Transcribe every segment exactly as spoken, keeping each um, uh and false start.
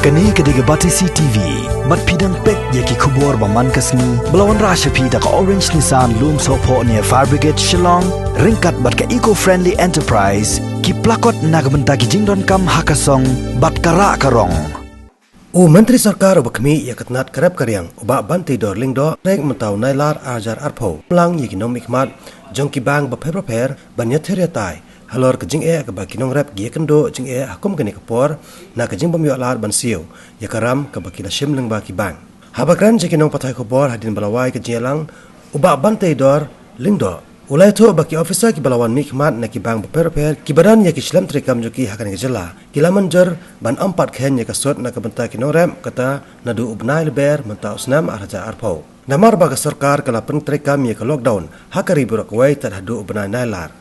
Kane ka dei ka Batesi T V. Bad phi dang peit ïa ki khubor ba man ka sngi ba la wanrah sha phi da ka Orange Nissan Lumsohphoh near Fire Brigade Shillong, ryngkat bad ka Eco Friendly Enterprise, ki plakot na ka bynta ki jingdonkam ha ka song bad ka rah ka rong. U Myntri Sorkar uba khmih ïa ka tnat ka rep ka riang, u Bah Banteidor Lyngdoh, trei mynta u Nailar ar hajar arphew, pynlang ïa ki nongmihkhmat jong ki bank bapher bapher ban ïathir ïatai halor ka jingeh kaba ki nongrep ki ïakynduh jingeh ha kum kane ka por, na ka jingbym ïoh lad ban siew ïa ka ram kaba ki la shim lyngba ki bank. Haba kren sha ki nongpathai khubor hadien ba la wai ka jingïalang, u Bah Banteidor Lyngdoh u la ïathuh ba ki officer kiba la wan mihkhmat na ki bank bapher bapher kiba don ïa ki shlem treikam jong ki ha kane ka jylla, ki la mynjur ban ym pat kheiñ ïa ka sut na ka bynta ki nongrep, kata naduh u bnai Lber mynta u snem ar hajar arphew. Namar ba ka sorkar ka la pyntreikam ïa ka lockdown ha ka ri baroh kawei tad haduh u bnai Nailar.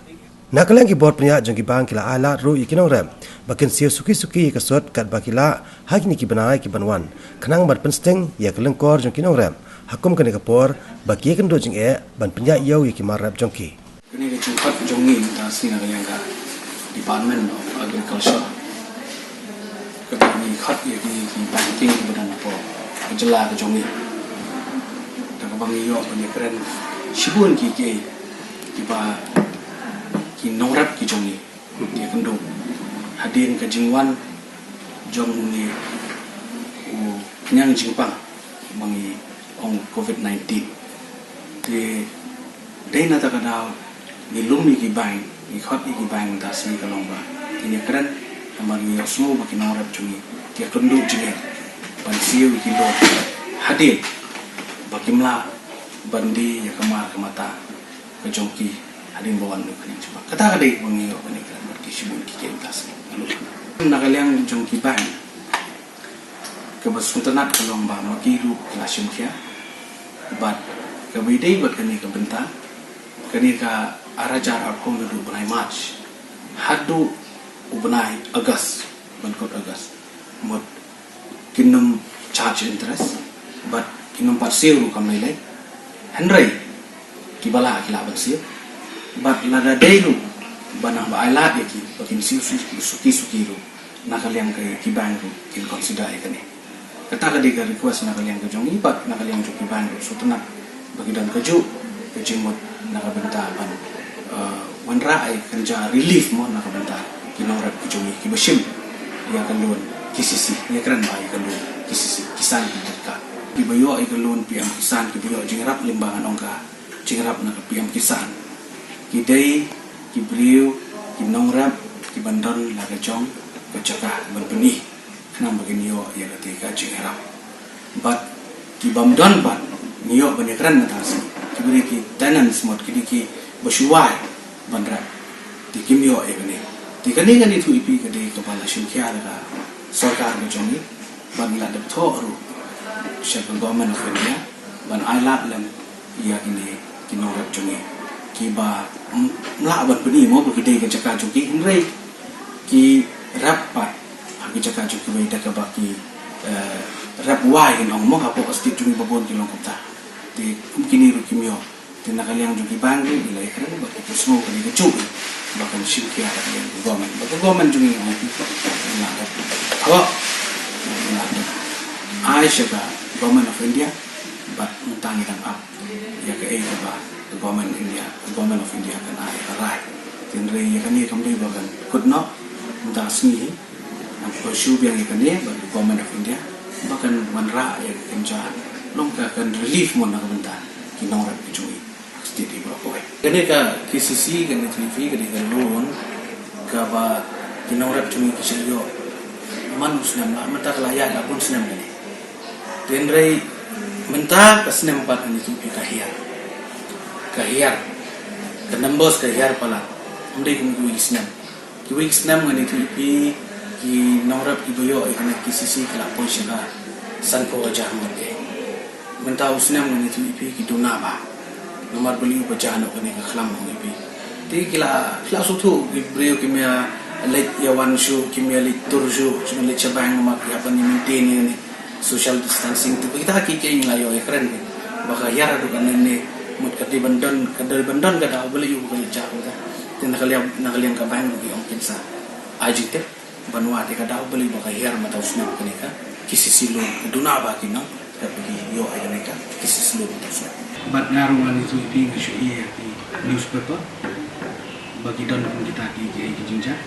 Na ka liang ki bor pynïaid jong ki bank ki la ailad ruh ïa ki nongrep ba kin siew suki suki ïa ka sut katba ki lah ha kine ki bnai kiban wan, khnang ban pynsting ïa ka lyngkor jong ki nongrep ha kum kane ka por ba ki ïakynduh jingeh ban pynïaid ïew ïa ki mar rep jong ki. Kane ka jingkhot jong ngi mynta ka sngi na ka liang ka Department of Agriculture, kaba ngi khot ïa ki, ki banking kiba don hapoh ka jylla ka jong ngi, da kaba ngi ïoh ban ïakren shibun ki, ki, kiba ki nongrep ki jong ngi ki ïakynduh hadien ka jingwan jong une u khñiang jingpang ba ngi ong Covid nineteen. Te dei na kata ka daw ngi lum ïa ki bank, ngi khot ïa ki bank mynta ka sngi ka long ba kin ïakren, namar ngi ïohsngew ba ki nongrep jong ngi ki ïakynduh jingeh ban siew ïa ki loan hadien ba kim lah ban die ïa ka mar ka mata ka jong ki hadien ba wan u khñiang jingpang. Kata ka dei ba ngi ïoh ban ïakren bad ki shibun ki kyntas. Na ka liang jong ki bank, kaba sngewtynnat ka long ba ma ki ruh ki la shim khia. Bad kaba ïadei bad kane ka bynta, kane ka ar hajar arphew naduh u bnai March haduh u bnai August, ban kut August, mut kin ym charge interest bad kin ym pat siew ruh kam lei lei. Hynrei kiba lah ki lah ban siew. Bad lada dei ruh ba nang ba ailad ïa ki ba kin siew su-, suki suki ruh, na ka liang ka ki bank ruh kin consider ïa kane. Kata ka dei ka request na ka liang ka jong ngi bad na ka liang jong ki bank ruh sngewtynnat ba ki don kajuh ka jingmut na ka bynta ban, eh, wanrah ïa ka jingïarap relief mo na ka bynta ki nongrep ki jong ngi kiba shim ïa ka loan K C C, ïa kren ba ïa ka loan K C C, Kisan Credit Card. Kiba ïoh ïa ka loan P M Kisan, kiba ïoh jingïarap lyngba ngan ong ka jingïarap na ka P M Kisan, ki dei ki briew, ki nongrep kiban don la ka jong ka jaka ban pyni khnang ba kin ïoh ïa kata ka jingïarap. Bad kibym don pat, ngi ïoh ban ïakren mynta ka sngi, kiba dei ki tenants mut, ki dei kiba shu wai ban rep, te kim ïoh ïa kane. Te kane ngan ïathuh ïa phi ka dei kaba la shim khia da ka sorkar ka jong ngi, bad ngi la dep thoh ruh sha ka Government of India ban ailad lem ïa kine ki nongrep jong ngi kiba, mm, ym lah ban pyni mo ba ki dei ka jaka jong ki, hynrei ki rep pat ha ki jaka jong ki, ba ïa da kaba ki, eh, rep wai, kin ong mo, hapoh ka state jong ngi ba bun ki long kumta. Te kum kine ruh kim ïoh. Te na ka liang jong ki bank ruh ngi la ïakren bad ki pyrshang ka dei kajuh ba kan shim khia da ka liang ka government, ba ka government jong ngi ngi la dep, ngi la dep ai sha ka Government of India, bad mynta ngi dang ap ïa kaei kaba ka Government India, ka Government of India kan ai ïa ka rai. Hynrei ïa kane kam dei ba kan kut noh mynta ka sngi hi. Nang pyrshang biang ïa kane bad ka Government of India ba kan wanrah ïa ka kynja, long ka kan relief mo na ka bynta ki nongrep ki jong ngi. State i baroh kawei. Kane ka K C C, kane three P, kane ka loan kaba ki nongrep jong ngi ki shu ïoh man u snem, la mynta ka la ïaid la bun snem kane. Hynrei mynta ka snem pat kane three P ka hiar. Ka hiar. Ka numbers ka hiar palat. Ym dei kum kiwei ki snem. Kiwei ki snem ngan ïathuh ïa phi, ki nongrep kiba ïoh ïa kane K C C ki la poi sha ka sanphew hajar ngut. Mynta u snem ngan ïathuh ïa phi ki duna bha. Namar balei ba jia noh kane ka khlam, ong ïa phi. Te ki la, ki la sngewthuh, ki briew kim ïa leit ïa wan shuh, kim ïa leit tur shuh, kim ïa leit sha bank namar ki hap ban ïa maintain ïa kane social distancing. Te kita ki, ki ngi la ïoh ïa kren ki ba ka hiar haduh kane ne, mut ka dei ban don, ka dei ban don ka daw, balei u ba ka leit jia kumta. Te na ka liang, na ka liang ka bank ruh ki ong kin sa ai jingtip ban wad ïa ka daw, balei ba ka hiar mynta u snem kane ka K C C loan, duna ba ki nang, tapi ki ïoh ïa kane ka K C C loan ta flat. Bad nga ruh ngan ïathuh ïa phi, nga shu ïohi ïa ki newspaper ba ki don kum kita ki, ki, ki jingjia.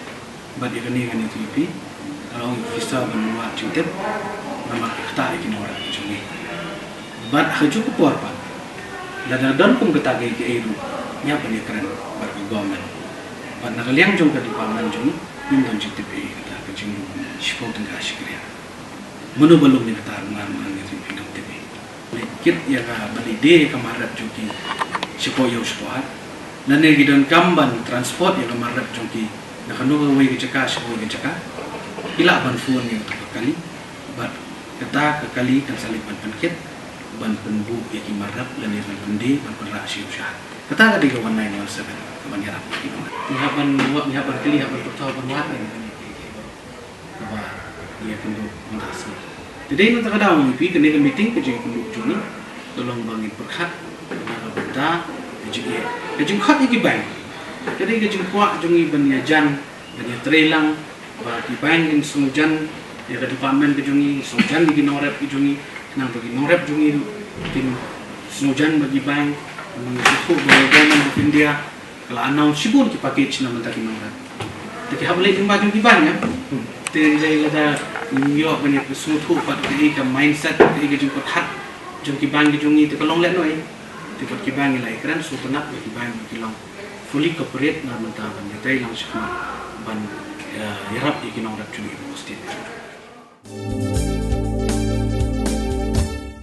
Bad ïa kane ngan ïathuh ïa phi, ka long ïa ka officer ban wad jingtip namar ka ktah ïa ki nongrep ki jong ngi. Bad ha kajuh ka por pat, lada don kum kata ka, ka ei ruh, ngi hap ban ïakren bad ka government. Bad na ka liang jong ka department jong ngi, ngim don jingtip ei kata ka jingdum shiphew tyngka shi kynriah. Mano ba lum ïa kata ruh nga ruh ngan ïathuh ïa phi, ngam tip ei. Leit kit ïa ka, ban leit die ïa ka mar rep jong ki shapoh ïew shapoh hat. Lane ki donkam ban transport ïa ka mar rep jong ki na kano kawei ka jaka sha kawei ka jaka. Ki lah ban phone ïa kata ka kali. Bad kata ka kali kan sa leit ban pynkit, ban pynbuh ïa ki mar rep lane ban pyndie, ban pynrah sha ïew sha hat. Kata ka dei ka one nine one seven, ka ban ïarap ïa ki nongrep. Ngi hap ban wad, ngi hap ban kylli, hap ban pyrthuh, ban wad ïa ki, ki, ki, kaba ïa kynduh mynta ka sngi. Te dei na kata ka daw ngi ïa phi, kane ka meeting ka jingïakynduh jong ngi ka long ba ngin pyrkhat na ka bynta ka jingeh, ka jingkhot ïa ki bank. Ka dei ka jingkwah jong ngi ban ïajan, ban ïatreilang ba ki bank kin sngewjan ïa ka department ka jong ngi, sngewjan ïa ki nongrep ki jong ngi, khnang ba ki nongrep jong ngi ruh kin sngewjan ba ki bank, namar ngi sngewthuh ba ka Government of India ka la announce shibun ki package na bynta ki nongrep. Te ki hap leit lyngba jong ki bank, ïa. Te hynrei lada ngim ïoh ban ïasngewthuh pat kaei ka mindset, kaei ka jingpyrkhat jong ki bank ki jong ngi, te ka long lehnoh. Te pat ki bank ngi la ïakren sngewtynnat bad ki bank ba ki long fully cooperate na bynta ban ïatreilang shakhmat ban, eh, ïarap ïa ki nongrep jong ngi ba state.